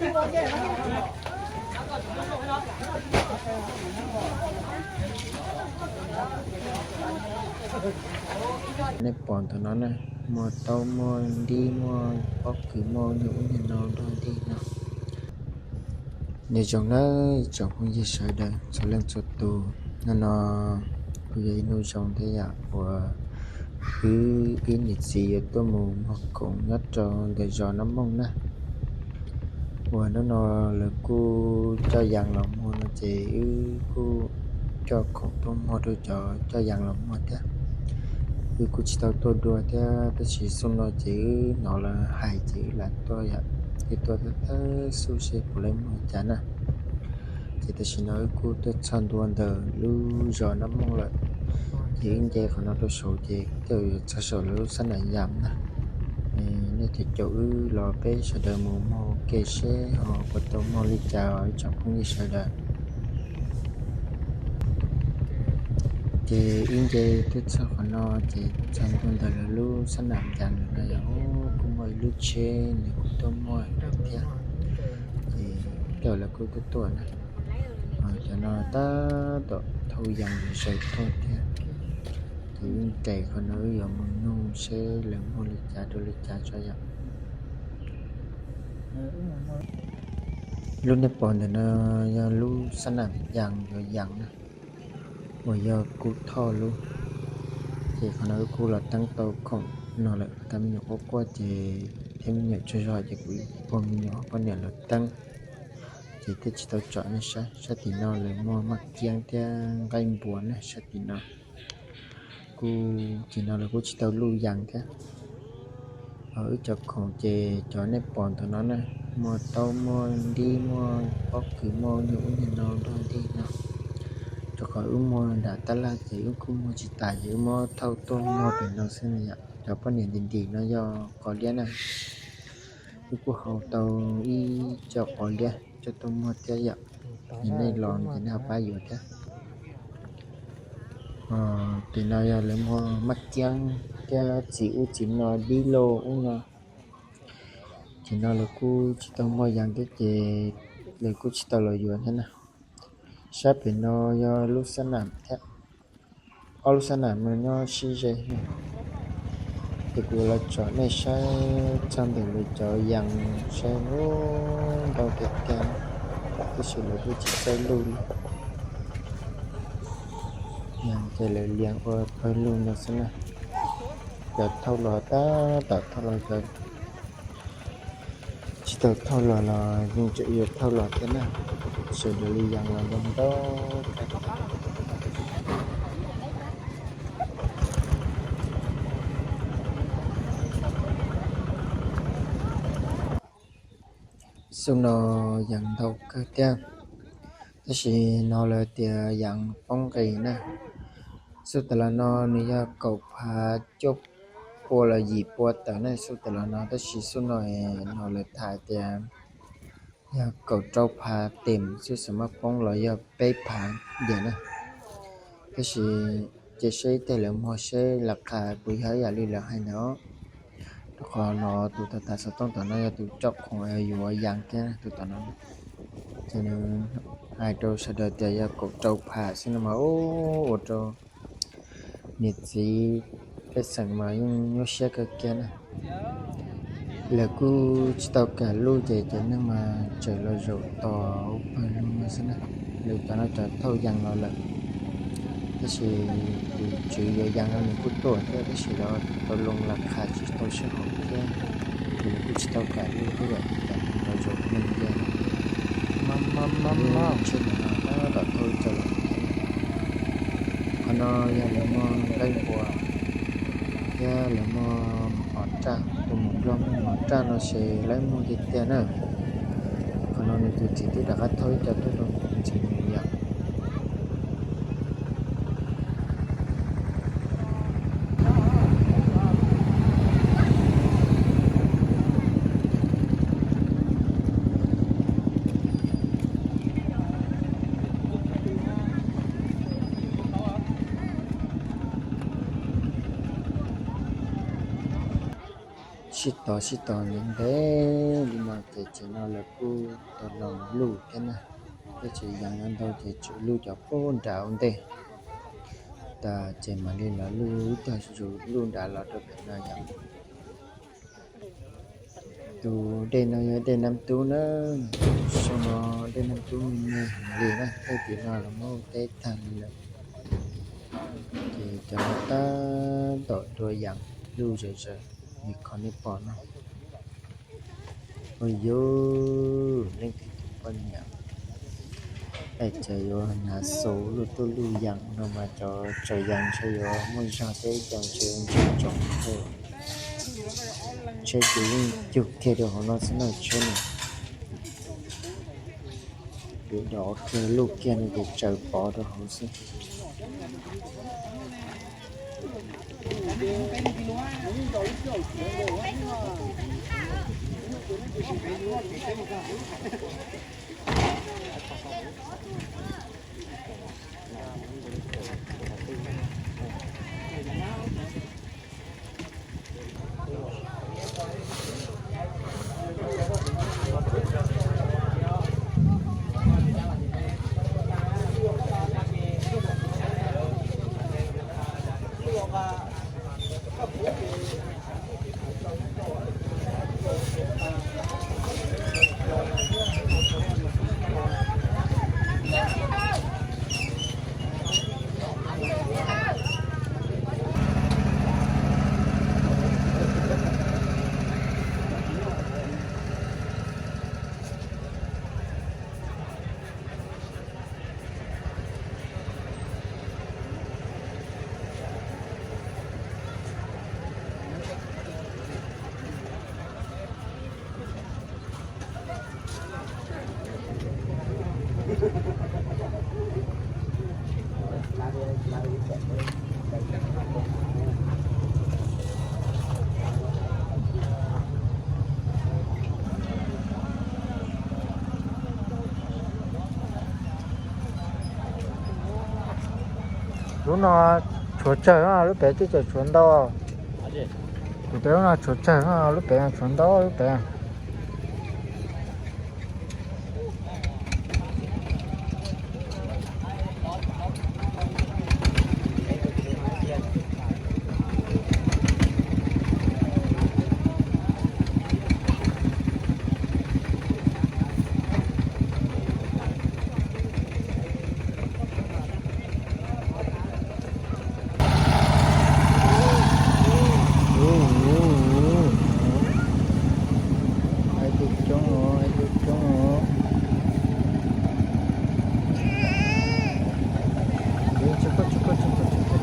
Nej pom ntawm no na, muaj taub muaj ntib muaj pob kws muaj nyuj ub nyuag no nrog ntij no. Nyob zoo nawb tsoom phooj ywg sawv daws txhua leej txhua tus, hnub no kuj yog ib hnub zoo thiab yom uas wb ib niam txiv yuav tuaj mus muag khoom nyob rau ntawm zos Nab Mooj na. Uas hnub no lawv kuj coj yas los muag no ces wb kuj coj khoom tuaj muag rau cov coj yas los muag thiab. Wb kuj tsis tau tuaj dua thiab tab sis xub no ces wb hnov lawv hais ces wb lam tuaj yom, wb tuaj thawj xub seb puas muaj li cas na. Ces tam sim no wb kuj tuaj txog ntua ntawm lub zos Nab Mooj lawm. Ces wb nce qhov no rau saud ces twb yuav txog saum lawv lub xab nam yas na. Nej caum caum wb los peb sawv daws mus muag ua ke seb ho puas tau muaj li cas os ib tsoom phooj ywg sawv daws. Ces wb nce twb txog qhov no ces txog ntua ntawm lawv lub xab nam yas no yog kuj muaj ib lub tsheb nws kuj tuaj muag thiab. Ces coj lawv kuj tuaj tuaj na. Cov no tab tom thauj yas zaws tuaj thiab. Ces wb nres qhov no wb yuav mus nug seb lawv muag li cas rau li cas tso yom. Lub nej pom ntawm no yog lub xab nam yas yuav yas na, uas yog Kub Thoj lub. Ces qhov no wb kuj los teeb tau khoom no lawm, tau me nyuam quaj quaj ces thiab me nyuam tsaug zog ces kuv pog me nyuam poj niam los teeb. Ces thiaj tsis tau tsom nej saib, sab tim no lawv muag maj kiab thiab nqaij npua na sab tim no. Kuj tim no lawv kuj tsis tau luj yas thiab. Ho wb cov khoom ces cov nej pom ntawm no na, muaj taub muaj ntib muaj pob kws muaj nyuj ub nyuag no nrog ntij no. Rau qhov wb muag nram tab laj ces wb kuj muag tsis tas ces wb muab thauj tuaj muag pem no xwb na yom. Cov poj niam ntim ntim no yog qos liab na. Wb kuj hau tau ib co qos liab coj tuaj muag thiab yom. Yog nej los ces nej ho pab yuav thiab. Tim no yog lawv muag maj kiab thiab txiv ub txiv no dib loj ub no. Tim no lawv kuj tsis tau muag yas thiab ces lawv kuj tsis tau los yuav thiab na. Sab pem no yog lub xab nam thiab, ob lub xab nam no nyob sib ze. Ces kuv los tsom nej saib txog ntawm lawv cov yas saib ub ntau tiag tiag, tab sis lawv kuj tsis txawj luj li. Yas ces lawv lias ua pawg lug no xwb na. Cov thauj los tab tom thauj los, cov tsis tau thauj los los yeej tseem yuav thauj los thiab na. Sawv daws li yas los ntau ntau. Xub no yas ntau kawg thiab, tab sis no lawv tias yas poob nqis na. Xub tas los no nws yog kaum phav cuaj pua los yim pua tawm na xub tas los no, tab sis xub no no lawv tham tias yog kaum rau phav teem xwb, xam maj poob los yog peb phav diam na. Tab sis cia seb tej lawv muag seb las qha puas yog ib yam li lawv hais ntawd. Rau qhov no tus tham tham xov tooj tom no yog tus coj khoom yuav yas thiab tus tom no. Ces nws hais rau sawv daws tias yog kaum rau phav xwb no mas ua rau niam txiv pej xeem mas yeej nyuaj siab kawg kiag na. Lawv kuj tsis tau kam luj ces cov neeg mas tseem los zaum tos ua pawg lug no xwb na. Lawv cov no cov thauj yas los lawm, tab sis tus tswv yuav yas no nws kuj tuaj thiab tab sis lawv tsis tau loo las qha tsis tau sib haum thiab, ces lawv kuj tsis tau kam luj thiab yom, ces cov neeg los zaum mus ntsia. Mab mab mab mab tsheb no tab tom thauj coj los thiab. Qhov no yog lawv muag nqaij npua thiab lawv muag mov raj, tus mus nplog muag mov raj no ces lawv muag tiag tiag na. Qhov no nws tus txiv twb rov qab thauj ib co tuaj rau ntsis nws yom. Sib tos sib tos ntev ntev li no ces Ces no lawv kuj tau los luj thiab na, tej tseem yees no ntau ces tsuas luj cov pub nram ua ntej tas ces mam li los luj ib tag zus luj nrad los rau pem no yom. Tus dej no yog dej Nab Tub na, xyoo no dej Nab Tub me me heev li na, tej tim no los muab teb tag li lawm. Ces cov no tab tom dua yees luj zom zaws li qhov nej pom no. Ua yus leej twg tus poj niam es tseem yuav hnav xus luj tuj luj yees no mas cov tsaws yees ntshe yuav muaj zog thiab cov ntshe ntsoov ntsoov thiab. Tsheb ces yeej cug kiag rau hauv no xwb na tsheb no. Vim dov kiag luj kiag no ces tsaws pov rau hauv xwb. Lub no tshuav tsawg no, lub pem twb tseem tshuav ntau. Kuv pem lub no tshuav tsawg no, lub pem tshuav ntau lub pem. Ua, ua, ua. Hais tus coob os, hais tus coob os. Tsis koj, tsis koj, tsis koj, tsis koj.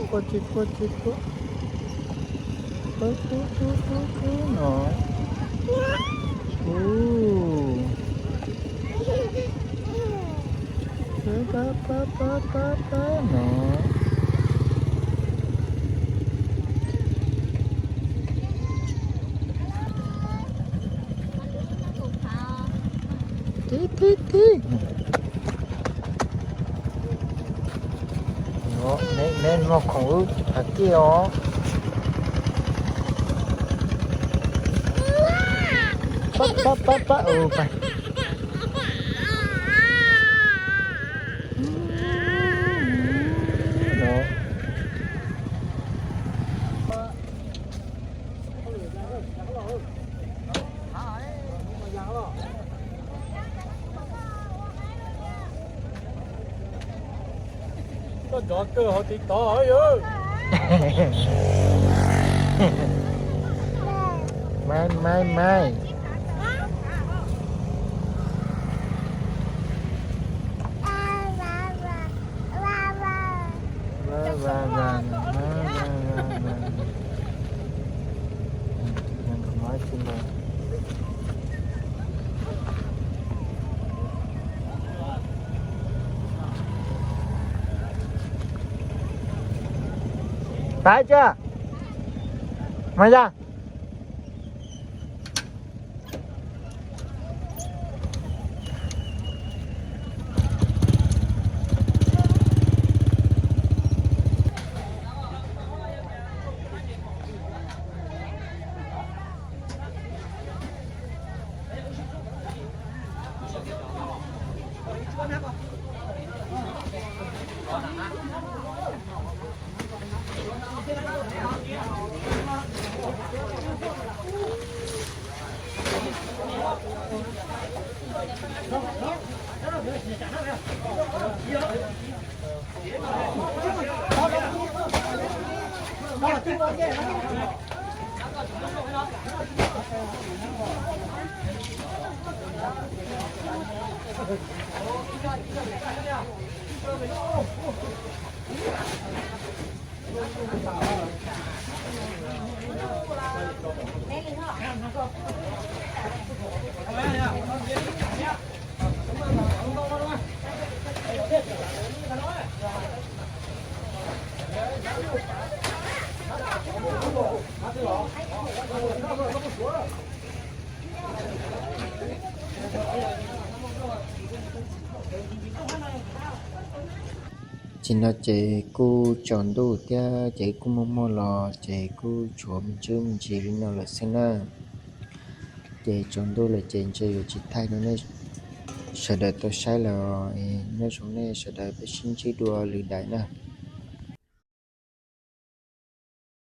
Koj tsis koj, tsis koj, tsis koj. Koj koj koj koj koj no. Ub. Pab pab pab pab pab no. Tib tib tib. Neb muag khoom wb hais kiag os. Pab pab pab pab. Koj nrov kawg hauv TikTok yog. Mai mai mai. Tag tsia? Mas yog. Ces no ces kuj tsaus ntuj thiab ces kuj muaj muaj los ces kuj tshuav me ntsis me ntsis li no lawm xwb na. Ces tsaus ntuj lawm ces ntshe yuav tsis thaij rau nej sawv daws tau saib lawm. Nyob zoo nej sawv daws peb sib ntsib dua lwm daim na.